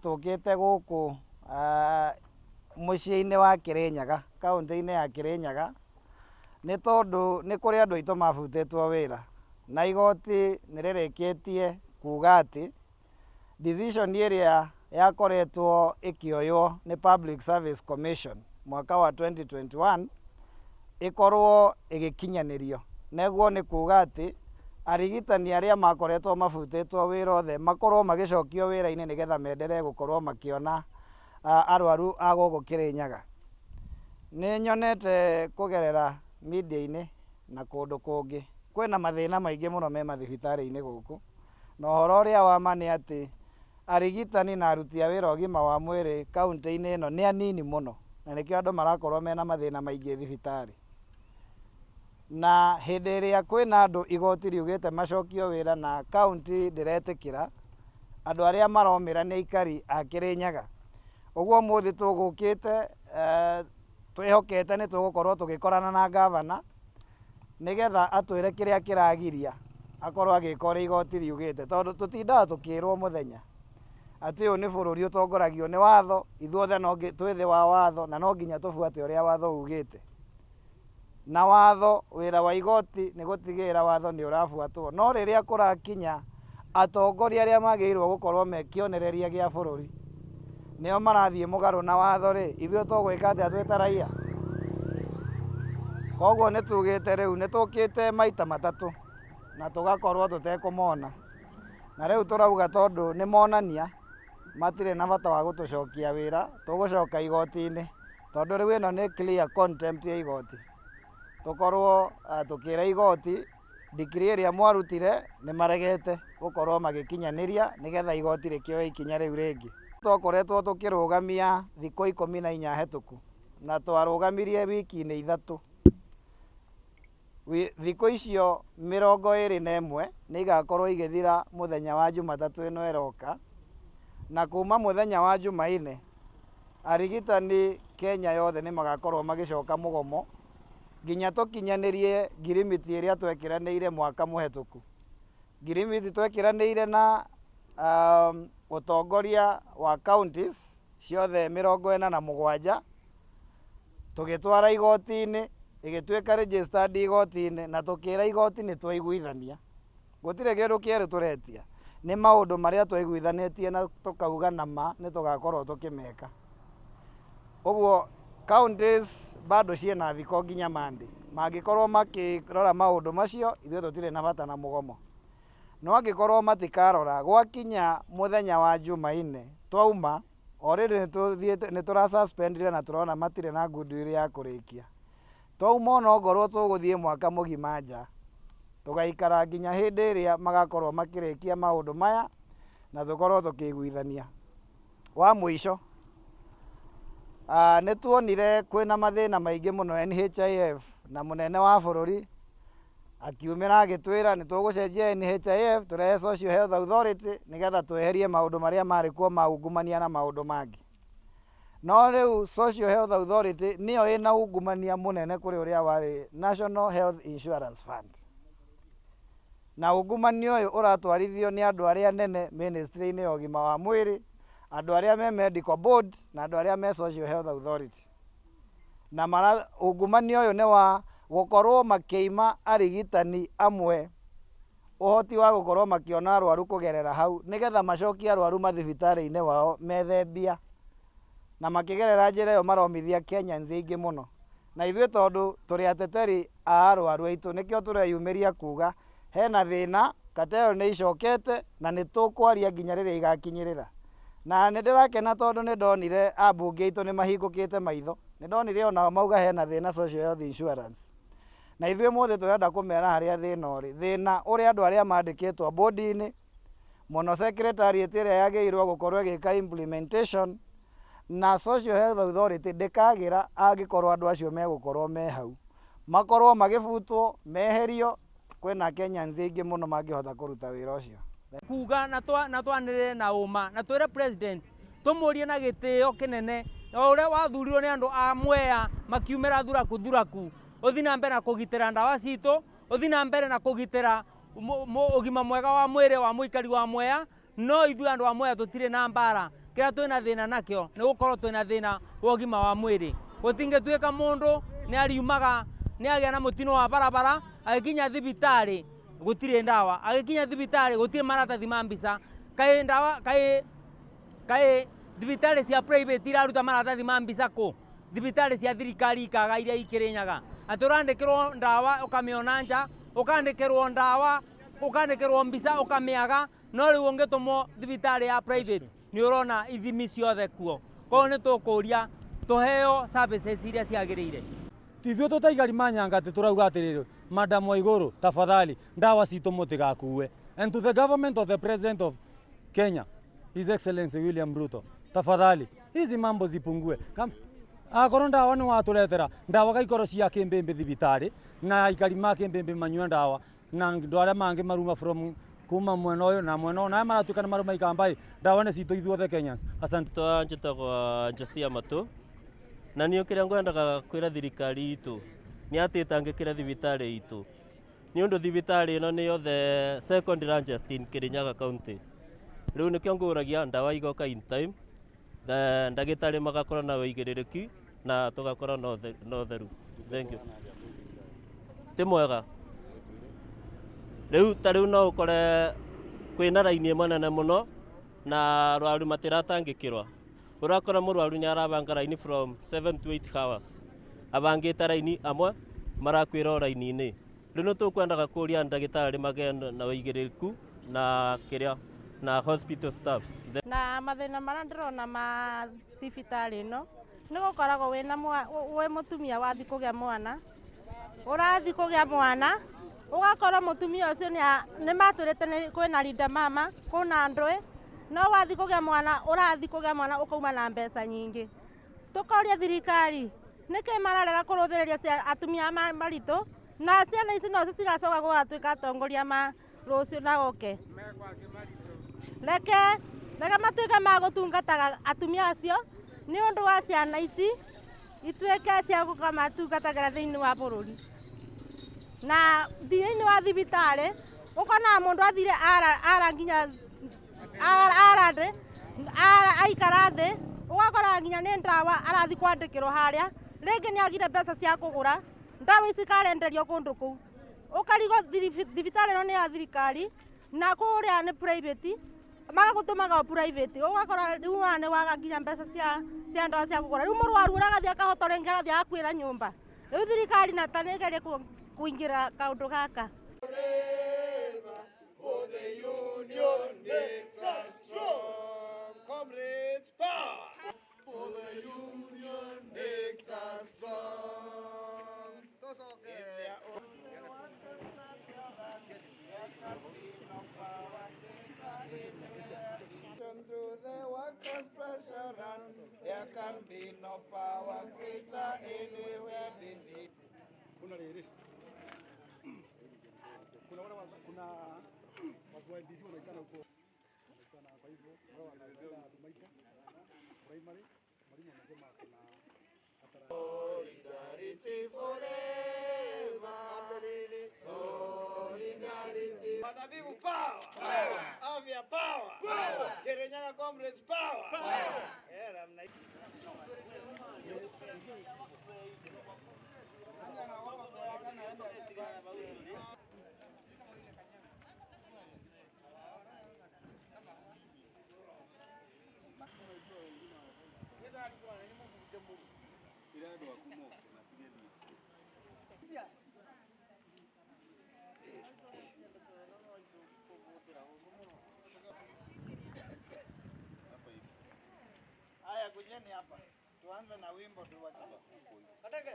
Tũkĩte gũkũ mũciĩ-inĩ wa Kĩrĩnyaga, kaũntĩ-inĩ ya Kĩrĩnyaga, nĩ tondũ nĩ kũrĩ andũ aitũ mabutĩtwo wĩra, na igoti nĩ rĩrĩkĩtie kuga atĩ decision ĩrĩa yakoretwo ĩkĩoywo nĩ Public Service Commission mwaka wa 2021 ĩkorwo ĩgĩkinyanĩrio. Neguo nĩ kuga atĩ arigitani arĩa makoretwo mabutĩtwo wĩra othe makorwo magĩcokio wĩra-inĩ nĩgetha menderee gũkorwo makĩona arwaru a gũkũ Kĩrĩnyaga. Nĩ nyonete kũgerera media-inĩ na kũndũ kũngĩ kwĩna mathĩna maingĩ mũno me mathibitarĩ-inĩ gũkũ, na ũhoro ũrĩa wa ma nĩ atĩ arigitani na aruti a wĩra ũgima wa mwĩrĩ kaũntĩ-inĩ ĩno nĩ anini mũno, na nĩkĩo andũ marakorwo mena mathĩna maingĩ thibitarĩ. Na hĩndĩ ĩrĩa kwĩna andũ igoti riugĩte macokio wĩra na kaũntĩ ndĩretĩkĩra, andũ arĩa maromĩra nĩ aikari a Kĩrĩnyaga. Ũguo ũmũthĩ tũgũkĩte twĩhokete nĩ tũgũkorwo tũgĩkorana na ngavana nĩgetha atwĩre kĩrĩa kĩragiria akorwo agĩka ũrĩa igoti riugĩte, tondũ tũtindaga tũkĩrwo mũthenya atĩ ũyũ nĩ bũrũri ũtongoragio nĩ watho, ithuothe no twĩ thĩ wa watho na no nginya tũbuate ũrĩa watho ugĩte. Na watho, wĩra wa igoti nĩ gũtigĩrĩra watho nĩ ũrabuatwo. No rĩrĩa kũrakinya atongoria arĩa magĩrĩirwo gũkorwo me kĩonereria gĩa bũrũri nĩo marathiĩ mũgarũ na watho rĩ, ithuĩ tũgwĩka atĩa twĩ ta raia? Koguo nĩ tugĩte rĩu nĩ tũkĩte maita matatũ na tũgakorwo tũtekũmona. Na rĩu tũrauga tondũ nĩ monania matirĩ na bata wa gũtũcokia wĩra, tũgũcoka igoti-inĩ. Tondũ rĩu ĩno nĩ clear contempt ya igoti. Tũkorwo tũkĩra igoti decree ĩrĩa mwarutire nĩ maregete gũkorwo magĩkinyanĩria nĩgetha igoti rĩkĩoe ikinya rĩu rĩngĩ. Twakoretwo tũkĩrũgamia thikũ 14 hetũku na twarũgamirie wiki-inĩ ithatũ. Thikũ icio 21 nĩ igakorwo igĩthira mũthenya wa Jumatatũ ĩno ĩroka, na kuma mũthenya wa Jumaine arigitani Kenya yothe nĩ magakorwo magĩcoka mũgomo nginya tũkinyanĩrie ngirimiti ĩrĩa twekĩranĩire mwaka mũhetũku. Ngirimiti twekĩranĩire na ũtongoria wa counties ciothe 47, tũgĩtwara igoti-inĩ, ĩgĩtuĩka registered igoti-inĩ na tũkĩra igoti nĩ twaiguithania. Gũtirĩ kĩndũ kĩerũ tũretia, nĩ maũndũ marĩa twaiguithanĩtie na tũkauga nama nĩ tũgakorwo tũkĩmeka. Ũguo counties bado ciĩna thikũ nginya Monday, mangĩkorwo makĩrora maũndũ macio ithuĩ tũtirĩ na bata na mũgomo. No angĩkorwo matikarora, gwakinya mũthenya wa Jumaine twauma, already nĩ nĩ tũra suspendire na tũrona matirĩ na goodwill ya kũrĩkia. Twauma ona ongorwo tũgũthiĩ mwaka mũgima nja, tũgaikara nginya hĩndĩ ĩrĩa magakorwo makĩrĩkia maũndũ maya na tũkorwo tũkĩiguithania. Wa mũico, nĩ tuonire kwĩna mathĩna maingĩ mũno NHIF, na mũnene wa bũrũri akiumĩra agĩtwĩra nĩ tũgũcenjia NHIF tũrehe Social Health Authority nĩgetha tweherie maũndũ marĩa marĩ kuo ma ungumania na maũndũ mangĩ. No rĩu Social Health Authority nĩyo ĩna ungumania mũnene kũrĩ ũrĩa warĩ National Health Insurance Fund. Na ungumania ũyũ ũratwarithio nĩ andũ arĩa anene ministry-inĩ ya ũgima wa mwĩrĩ, andũ arĩa me medical board na andũ arĩa me Social Health Authority. Na ungumania ũyũ nĩ wa gũkorwo makĩima arigitani amwe ũhoti wa gũkorwo makĩona arwaru kũgerera hau nĩgetha macokie arwaru mathibitarĩ-inĩ wao methe mbia, na makĩgerera njĩra ĩyo maromithia Kenyans aingĩ mũno. Na ithuĩ tondũ tũrĩ ateteri a arwaru aitũ, nĩkĩo tũreyumĩria kuga hena thĩna, cartel nĩ icokete na nĩ tũkwaria nginya rĩrĩa igakinyĩrĩra. Na nĩ ndĩrakena tondũ nĩ ndonire ambunge aitũ nĩ mahingũkĩte maitho, nĩ ndonire onao mauga hena thĩna Social Health Insurance. Na ithuĩ mũthĩ tũrenda kũmera harĩa thĩna ũrĩ, thĩna ũrĩ andũ arĩa mandĩkĩtwo board-inĩ mũno, secretariat ĩrĩa yagĩrĩirwo gũkorwo ĩgĩka implementation, na Social Health Authority ndĩkagĩra angĩkorwo andũ acio megũkorwo me hau, makorwo magĩbutwo meherio. Kwĩna Kenyans aingĩ mũno mangĩhota kũruta wĩra ũcio. Kuga na twanĩrĩre na ũma na twĩre president tũmũrie na gĩtĩo kĩnene o ũrĩa wathurirwo nĩ andũ a Mwea makiumĩra thuraku thuraku, ũthi na mbere na kũgitĩra ndawa citũ, ũthi na mbere na kũgitĩra ũgima mwega wa mwĩrĩ wa mũikari wa Mwea. No ithuĩ andũ a Mwea tũtirĩ na mbara, kĩrĩa twĩna thĩna nakĩo nĩ gũkorwo twĩna thĩna wa ũgima wa mwĩrĩ. Gũtingĩtuĩka mũndũ nĩ ariumaga nĩ agĩa na mũtino wa barabara, agĩkinya thibitarĩ gũtirĩ ndawa, agĩkinya thibitarĩ gũtirĩ maratathi ma mbica. Kaĩ ndawa kaĩ thibitarĩ cia private iraruta maratathi ma mbica kũ? Thibitarĩ cia thirikari ikaga iria ikĩrĩnyaga. Atĩ ũrandĩkĩrwo ndawa ũkamĩona nja, ũkandĩkĩrwo ndawa, ũkandĩkĩrwo mbica ũkamĩaga, no rĩu ũngĩtũmwo thibitarĩ ya private nĩ ũrona ithimi ciothe kuo. Koguo nĩ tũkũria tũheo services iria ciagĩrĩire. Ithuĩ tũtaigari manyanga atĩ tũrauga atĩrĩrĩ, Madam Waiguru, tafadhali ndawa citũ mũtigakue. And to the government of the President of Kenya, His Excellency William Ruto, tafadhali hizi mambo zipungue. Kama akorwo ndawa nĩ watũretera ndawa gaikorwo cia kĩmbĩmbĩ thibitarĩ na aikari ma kĩmbĩmbĩ manyue ndawa na andũ arĩa mangĩ maruma from kuma mwena ũyũ na mwena ũyũ na arĩa maratuĩka nĩ maruma ikambaĩ, ndawa nĩ citũ ithuothe Kenyans. Asante. Twa njĩtagwo Josia Matu na niĩ kĩrĩa ngwendaga kwĩra thirikari itũ nĩ atĩ ĩtangĩkĩra thibitarĩ itũ nĩ ũndũ thibitarĩ ĩno nĩyo the second largest in Kirinyaga County. Rĩu nĩkĩo ngũragia ndawa igoka in time, ndagĩtarĩ magakorwo na ũigĩrĩrĩki na tũgakorwo na ũtheru. Thank you. Ti mwega. Rĩu ta rĩu no ũkore kwĩna raini ĩmwe nene mũno na arwaru matiratangĩkĩrwa. Ũrakora mũrwaru nĩ arabanga raini from 7 to 8 hours. Abangĩte raini amwe marakwĩra o raini-inĩ. Rĩu nĩ tũkwendaga kũria ndagĩtarĩ magĩe na ũigĩrĩrĩku na kĩrĩa na hospital staffs. Na mathĩna marĩa ndĩrona ma thibitarĩ ĩno nĩ gũkoragwo wĩna wĩ mũtumia wathiĩ kũgĩa mwana, ũrathiĩ kũgĩa mwana ũgakora mũtumia ũcio nĩ matwĩrĩte kwĩna rinda mama kwĩna ndũĩ, no wathiĩ kũgĩa mwana ũrathiĩ kũgĩa mwana ũkauma na mbeca nyingĩ. Tũkoria thirikari nĩkĩ mararega kũrũthĩrĩria atumia maritũ na ciana ici nocio cigacoka gũgatuĩka atongoria ma rũciũ na goke. Reke matuĩke ma gũtungataga atumia acio nĩ ũndũ wa ciana ici ituĩke cia gũka matungatagĩra thĩinĩ wa bũrũri. Na thĩinĩ wa thibitarĩ ũkonaga mũndũ athire ara nginya ara thĩ aikara thĩ ũgakora nginya nĩ ndawa arathiĩ kwandĩkĩrwo harĩa, rĩngĩ nĩ agire mbeca cia kũgũra ndawa ici karenderio kũndũ kũu. Ũkarigwo thibitarĩ ĩno nĩ ya thirikari na kũrĩa nĩ private, magagũtũmaga o private, ũgakora rĩu nĩ waga nginya mbeca cia ndawa cia kũgũra. Rĩu mũrwaru ũrĩa agathiĩ akahota rĩngĩ agathiĩ agakuĩra nyũmba. Rĩu thirikari na ta nĩĩgerie kũingĩra kaũndũ gaka. For the union makes us strong. Comrades, power! For the union makes us strong. Through the workers' pressure runs, there can be no power greater anywhere beneath. Kuna watu wa NBC wanaitana huko, wanaitana kwa hivyo wao wanaenda Maita primary, mwalimu anasema kuna solidarity forever. Solidarity. Matabibu power. Power. Afya power. Power. Kirinyaga comrades power. Power. Yeah, I'm like Haya, kujeni hapa. Tuanze na wimbo tu. Atake.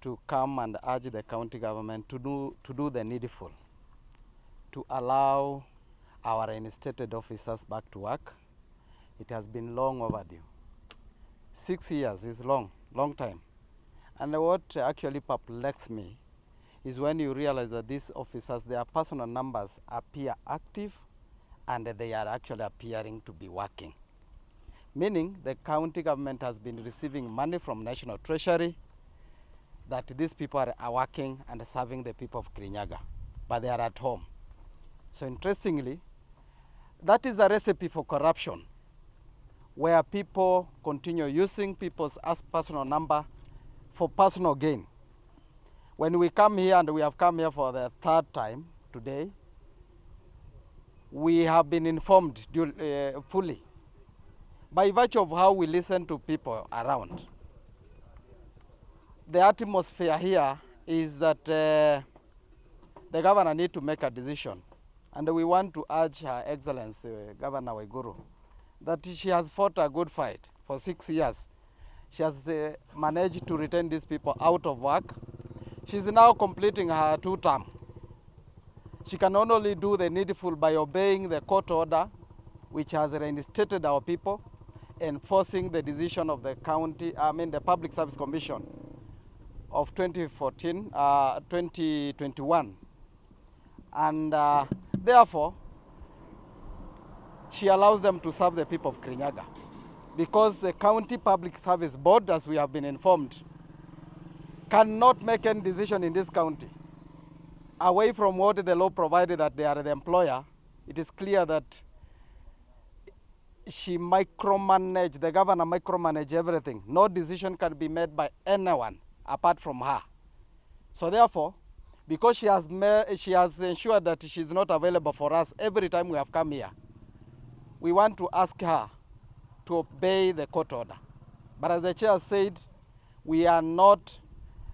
to come and urge the county government to do the needful, to allow our reinstated officers back to work. It has been long overdue. 6 years is long, long time. And what actually perplexes me is when you realize that these officers, their personal numbers appear active and they are actually appearing to be working. Meaning the county government has been receiving money from National Treasury that these people are working and serving the people of Kirinyaga, but they are at home. So interestingly, that is a recipe for corruption, where people continue using people's as personal number for personal gain. When we come here, and we have come here for the third time today, we have been informed fully by virtue of how we listen to people around. The atmosphere here is that the governor need to make a decision, and we want to urge Her Excellency Governor Waiguru that she has fought a good fight for 6 years. She has managed to retain these people out of work. She's now completing her two term. She can only do the needful by obeying the court order, which has reinstated our people, enforcing the decision of the county, I mean the Public Service Commission of 2014, 2021. And therefore, she allows them to serve the people of Kirinyaga. Because the County Public Service Board, as we have been informed, cannot make any decision in this county away from what the law provided that they are the employer. It is clear that she micromanage, the governor micromanage everything. No decision can be made by anyone apart from her. So therefore, because she has ensured that she is not available for us every time we have come here, we want to ask her to obey the court order. But as the chair said, we are not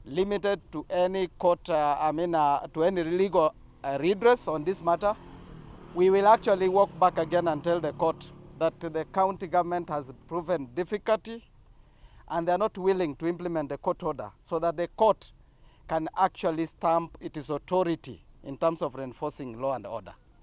limited to any court, I mean, to any legal redress on this matter. We will actually walk back again and tell the court that the county government has proven difficulty and they are not willing to implement the court order so that the court can actually stamp its authority in terms of reinforcing law and order.